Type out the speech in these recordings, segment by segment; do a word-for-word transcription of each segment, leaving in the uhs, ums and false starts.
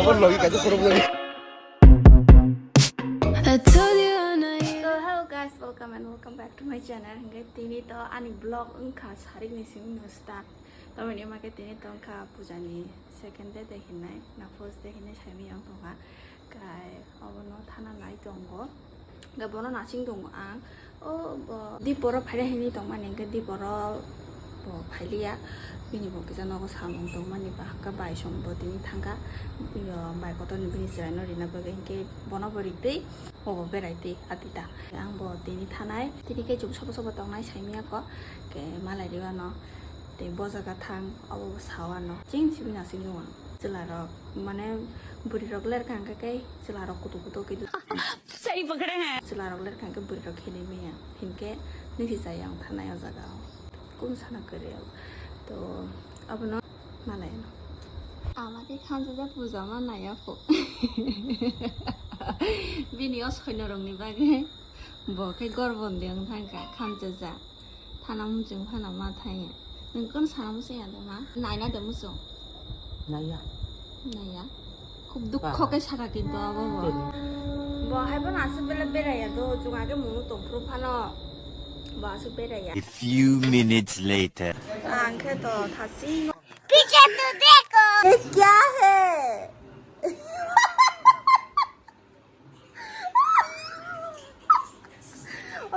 Logi kaisa problem. I told you I'm not. So hello guys, welcome and welcome back to my channel. Hingke tini to ani vlog wngkha sarik ni simi no start. Tamoni ma ke tini to wngkha puja ni second day de hinai, na first day hinai saimi yang tongkha. Kai obono thana nai tongo. Ga bono nasing tongo ang. O bo diporo phaida hini tongmani, hingke diporo bo phailiya. Bini bo kisa nogo samung tongmani ba, hingke bai song bo tini thangka. Yo, bai kotor ni bini chwrai no rina bagwi, hingke bono bo ritwi, bo bo berai twi atita. Ang bo tini thanai, tini ke chum sobo sobo tongnai saimiya ko, ke malai riwano. Tei bo jaga thang, abo bo sawano. Ching chini nasing nung ang. Chwla rok, mane bwrwi rok ler kha hingke kei chwla rok kutuk kutuk khe. Sai pokra ha. Chwla rok ler kha hingke bwrwi rok khenai maya. Hingke nisi chaya ang thanai o jaga o. Kum sana kwrwi o. To, abono malai no. Ama khe khansa ja puja ma nai ya pho. Bini o soino rok ni bagwi. Bo khe gorbo de wng thang kha, khansa ja. Thana muchung phano ma thangya. Nwng kono sana muchung ya de ma? Naina de muchung? Naiya. Naiya. Khub dukho khe saka kintu abo bo. Bo hai bono aswk bele beraiya do, chwng age munu tongphuru phano. Bo aswk beraiya. A few minutes later. Ang khe to thasi. Piche tu dekho. Ye kya hai?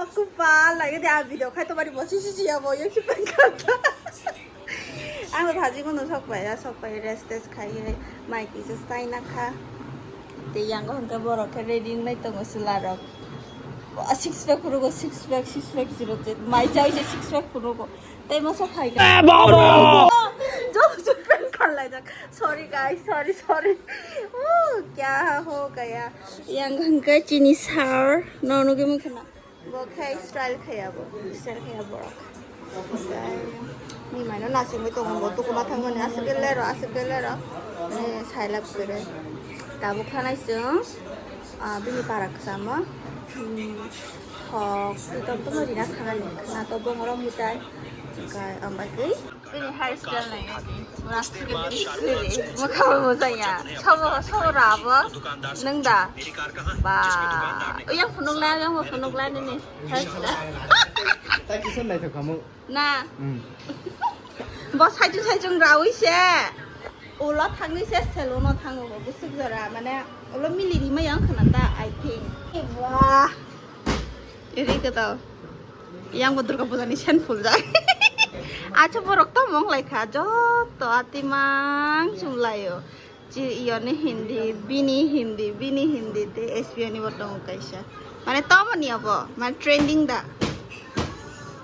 Aku pa lagi dia video khai to bari mosi si ya bo yang si pengkata. Ang thaji kono sok pai ya, sok pai rest test khai ye mai ki se sai na kha. Te yang ko hangka borok khe ready nai tongo sila rok. Six pack phurugo, six pack, six pack zero jet. Mai chai se six pack phurugo. Tei masa phai ka. Eh, baba! Joto se pant khan lai jak. Sorry guys, sorry, sorry. Oh, kya ho gaya. Yang hangka chini sir. No, no, gimana kena? Bo khai style khaya bo. Style khaya borok. Ni mai no nasing bai tongo bo tukuna thangmani aswk lero, aswk lero. Ni sailap kere. Tabuk khanai chwng. Ah, bini para kwchama. Hmm, thok, twi tong tongma rina thangani khwna to bongorok mwtai. Hwnkhe, ang bai twi bini hair style nainani. Plastic ni siri. Mwkhang bo mojaya. Sobo, sobo rabo. Nwng da? Ba. Yang phunuk lai, yang bo phunuk lai nini. Hair style. Tai kisa naithok khamu. Na. Hmm. Bo saichung saichung rawi se. Ulo thangni se salon o thango bo bwswk jora, mane ulo mili rima yang khna ta, I think. Wah. Iri khe to. Yang bo Durga Puja ni sen phul jak. Acha borok to mong lai kha, joto atimang chum laio. Chi iyoni Hindi, bini Hindi, bini Hindi, te S B O ni bo tongo kaisa. Mane tamo ni abo, mane trending da.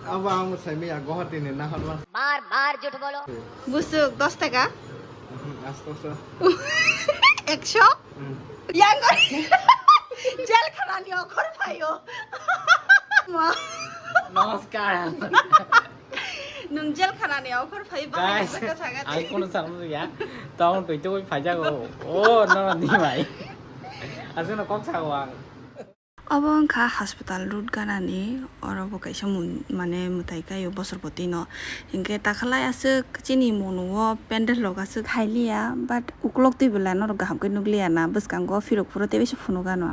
Abo ang sai maya Guwahati ni naharma. Bar bar jhut bolo. Busuk dos taka. Mhm, asto so. Eksho? Hmm. Yang gori. Jel khana ni okhor phaio. Ma. Namaskar. Nwng jel khana ni okhor phai bahai. Guys, sakha sakha ang kono sakno ya. Tong twi twi phai jago. Oh, no, ni mai. Aswkno kok sago ang. Obo wngkha hospital route ganani, oro bo kaisa mun-, mane mwtai kaio bosor poti no. Hinkhe takhalai aswk chini monu o pandal rok aswk khailiya, but ukulok twi belai norok kaham khe nukliya na, bwskango phirok phuru tei phunuk ano.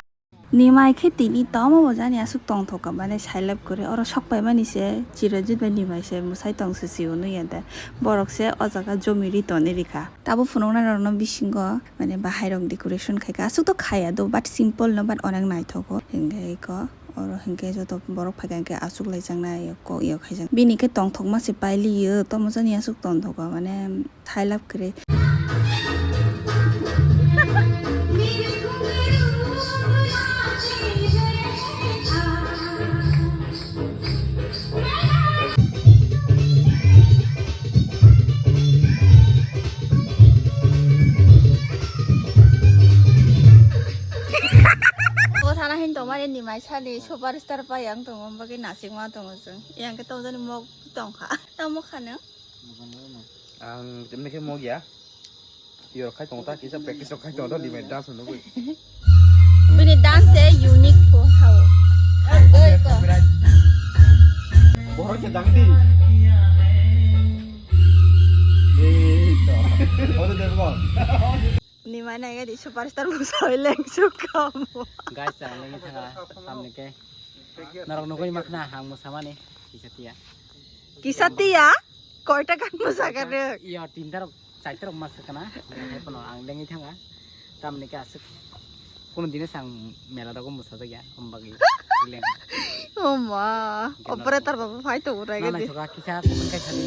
Nimai khe tini tamo bo jani aswk tongthok ka, mane sailap kwrwi oro sok paimani se Chirajit bai Nimai se mwsai tong se sio nukya de. Borok se o jaga jomi ri toni rikha. Tabuk phunuknai rokno bisingo mane bahai rok decoration khaikha. Aswk to khaya do, but simple no, but onek naithogo. Hinkhe eko oro hinkhe joto borok phaikha hinkhe aswk laijaknai kok yok khaijak. Bini khe tongthokma se pailiyo, tamo jani aswk tongthok ka, mane. Thailap kwrwi. O thana hin tongmani ni mai sani superstar pai ang tongo, bagwi nasingma tongo chwng. Yang khe tongmani mok tongkha. Tamo khano. Ang temne khe mog ya. Yo khai tong ta kisa practice rok khai tong ta di mai dance no goi. Bini dance se unique pho sao. Oi ko. Bohor ke dang di. Ei to. Ode de ko. Mai nai di superstar musai leng sukamo. Guys, ang lengwi thanga, tamni ke. Norok nugwi makhna ang musamani, kisa tiya. Kisa tiya? Koita kan musaka rwk? Iya, tinta rok, chaita rok masakana. Hai pono ang lengwi thanga. Tamni ke aswk. Kuno dine sang mela rogo musajakya, ombagi. Leng. Oma, operator baba phai to urai gadi. Nana thoka kisa kuno kai thani.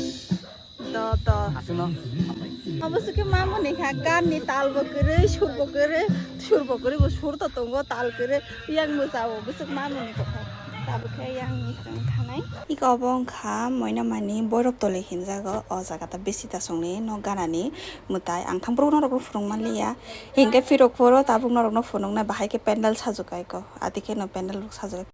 To, to. Aswkno hambai. Abo suke mamoni kha, ganni tal bo kwrwi, sur bo kwrwi, sur bo kwrwi bo sur to tongo, tal kwrwi, yang mwchao bwswk mamoni kha. Tabuk khe yang ni chwng thanai. Iko obo wngkha moina mani boirok toli hinjago, o jaga ta bisi ta songni nok ganani mwtai. Ang thangphuru norokno phunuk manliya. Hinkhe phirok phoro tabuk norokno phunuknai bahai khe pendal sajukai ko. Ati kheno pendal rok sajukai.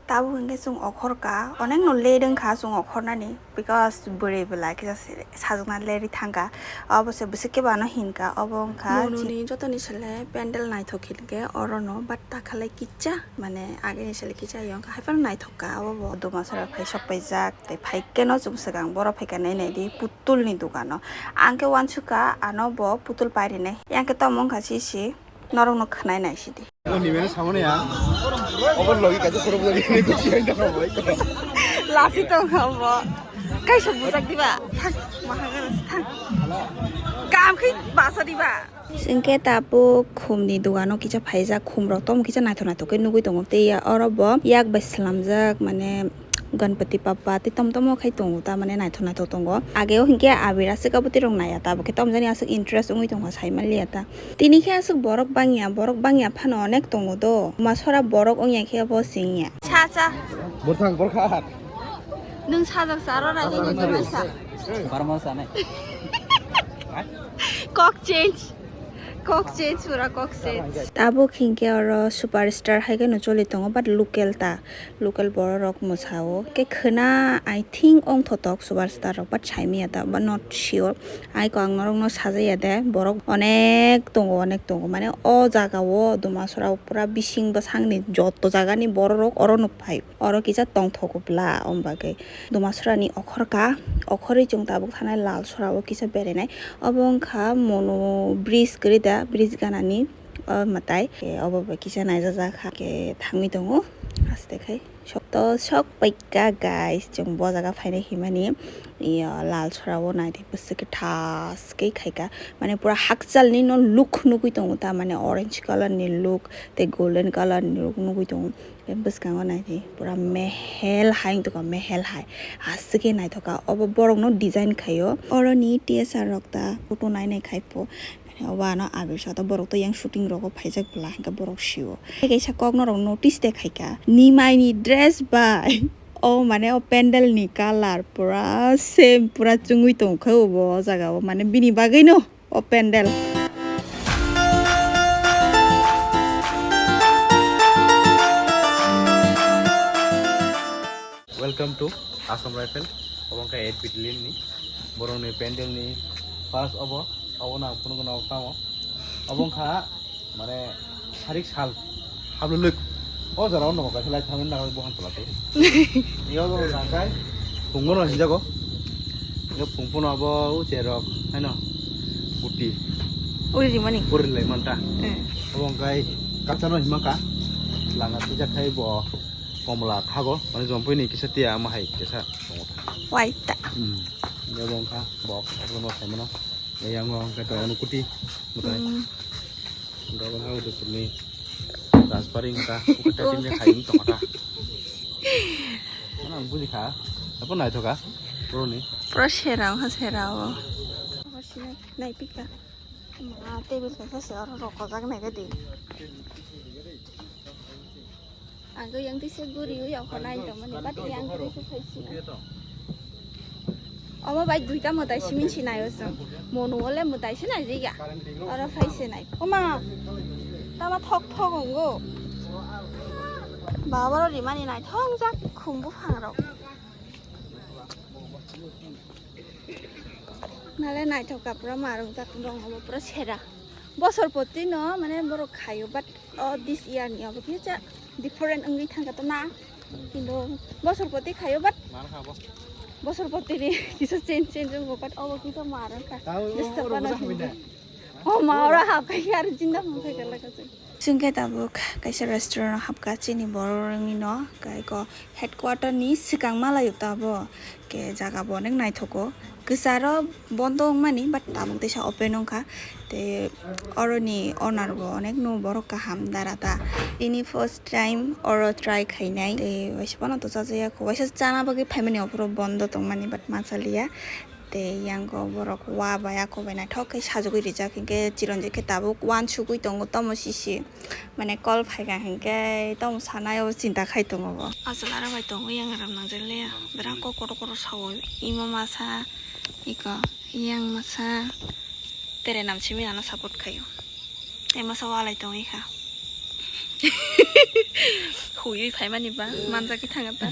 Tabuk hinkhe chwng okhorkha, onekno late wngkha chwng okhornani, because bwrwi bwla kisa sajwkna late thangkha, obo se bwswk khe bo ano hinkha, obo wngkha mononi jotoni sele pendel naithok hinkhe orono, but takhalai kicha, mane ageni sele kicha yongkha, haiphano naithok kha, obo bo Dumasora phai sok paijak, tei phai keno chwng swkang borok phaikha nai naidi putulni dukano, ang khe uansukha ano bo putul pairinai, yang khe tamo wngkha sisi. Norokno khwnai nai sidi. Ani mene samani ya. Obo logi kaisa photo logi ni kuchi ai ta khamai. Lasi tong kha bo. Kaisa bujak diba? Thang, maha gara thang. Kam khai basa diba? Singke tapu khumni dogano kisa phaijak, khumrok tom kisa naithok naithok khe nugui tongo. Tei ya oro bo yak bai slamjak, mane, Ganpati Bappa tei tom tomo khai tongo, ta mane naithok naithok tongo. Age o hinkhe abir aswk abo tei rok naiya, tabuk khe tom jani aswk interest wngwi tongo, sai manliya ta. Tini khe aswk borok bangya, borok bangya phano onek tongo do. Masora borok wngya khe bo singya. Cha cha. Borthang borkha. Nwng sajak sa aro raini nini mai sa. Barma sanai. Kok change. Kok change pura kok change. Tabuk hinkhe oro superstar hai kheno choli tongo, but local ta. Local borok rok mwsao. Khe khwna, I think, ongthotok superstar rok, but saimanya ta, but not sure. Aiko ang norokno sajaya de, borok onek tongo, onek tongo. Mane o jaga o Dumasora o pura bising bwsangni joto jagani borok rok oro nuk phai. Oro kisa tongthogo bla, omo bagwi Dumasorani okhorkha, okhorwi chwng tabuk thanai Lalsora o kisa berainai. Obo wngkha mono bridge kwrwi da, bridge ganani. O mwtai, e, obo bai kisa naijajak kha, khe thangwi tongo, aste khai. Sok to sok paikha, guys, chwng bo jaga phainai himani, iyo, Lalsora o naidi bwswk khe thas khe khaikha, mane, pura hakchalni no look nugwi tongo ta, mane, orange colour ni look tei golden colour ni look nugwi tongo. Tei bwskango naidi pura mehel hai wngtongkha, mehel hai, aswk khe naithok kha, obo borok no design khaio, oroni T S R rok ta photo nainai khai pho. Obo ano abir sa to borok to yang shooting rogo phaijak bwla hwnkhe borok sio. Tei kaisa kok norok notice de khaikha. Nimai ni dress bai. O mane o pandal ni colour pura same, pura chungwi tongkha obo o jaga o. Mane bini bagwi no o pandal. Welcome to Assam Rifle. Obo wngkha eight battalion ni. Borok ni pandal ni first obo. Obo nang phunuk no tamo. Obo wngkha mane sarik sal. Hablo luk. O jora o no kaisa lai thangwi nang buhan pala to. Yo do nang kai. Phungo no hinjago. Yo phung phung obo uche rok. Haino. Uti. Uri rimani. Uri lai manta. Eh. Obo wngkha kacha no himaka. Langa tija khai bo. Komla thago, mane jompui ni kisa tiya ama hai kisa tongo. Waita. Hmm. Abo wngkha bok, abo no saimano. Yang o hwnkhe to ano kuti. Mutai. Hmm. Dogo ha udu sumi. Transferring ta, ukata timnya khai tongata. Mana buji kha. Apa nai thoka? Bro ni. Pro sera ha sera o. Nai pika. Ma table kaisa se oro rokojak nai gadi. Ang yang tisa guri ui ang khonai tongmani, but yang guri se phaisi. Omo bai duita mwtai simin sinai o chwng. Mono ole mwtai sinai riya. Oro phaisi nai. Oma. Tama thok thok ongo. Baba ro rimani nai thong jak khumbu phang rok. Nale naithok ka pura marung jak rong obo pura sera. Bosor poti no mane borok khaio, but o this year ni obo kisa different wngwi thangkha to na. Kintu bosor poti khaio, but bosor poti ni kisa change change wngo, but obo kisa marung kha. Disturb ano hinwi. Oh, ma, ora hapkai khe aro jinda mung khai kala kaje. Chwng khe tabuk kaisa restaurant o hapkha, chini borok rwngni no, kai ko headquarter ni swkang malaio tabuk, ke jaga bo onek naithogo, kwcharo bondo wngmani, but tabuk teisa open wngkha, tei oroni owner bo onek no borok kaham dara ta, ini first time oro try khainai, tei waisa phano to chajakya kho, waisa chana bagwi phaimani, ophuru bondo tongmani, but ma chaliya. Tei yango borok wa bai ako bai naithok khe sajagwi rijak, hinkhe chironjit khe tabuk uansugwi tongo, tomo sisi mane call phaikha hinkhe tomo sanai o chinta khai tongo bo. Achwla rok bai tongo, yang ram nangjak le ya, berang kok kotor kotor sao, imo masa, iko yang masa, tere nam simi ano support khaio. Tei masa walai tongwi kha. Huyui phaimani ba manjagwi thangkha ta.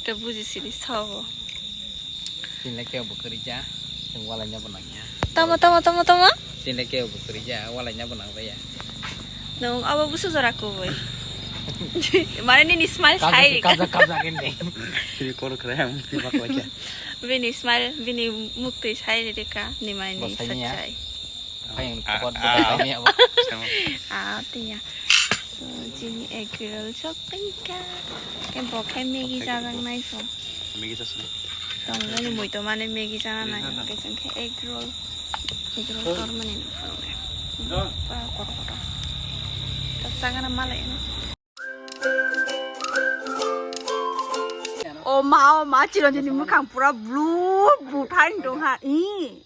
Tei buji siri sabo. Tinle kebo kwrwi ja, chwng walai nabo nangya. Tamo, tamo, tamo, tamo? Tinle kebo kwrwi ja, walai nabo nangbaiya. Nung abo busu jora kubui. Mane nini smile sai. Kaja kaja kene. Siri kor kre am tiba ko ja. Bini smile, bini muktwi sai rika, ni mane ni sachai. Ayang khobor Ah, buka ah. Kami apa? Ah, tiya. So, chini egg roll chok tingka. Ke bo khai Maggi jagang nai so. Maggi sasli. Tong jani mui to mane Maggi jana nai. Maggi jana. Ke jeng khai egg roll. Egg roll tor mani no phone. Pura kotor kotor. Tak sagana malai no. O ma, o ma, chironjini mukhang pura blue, blue thain dong ha. Ih.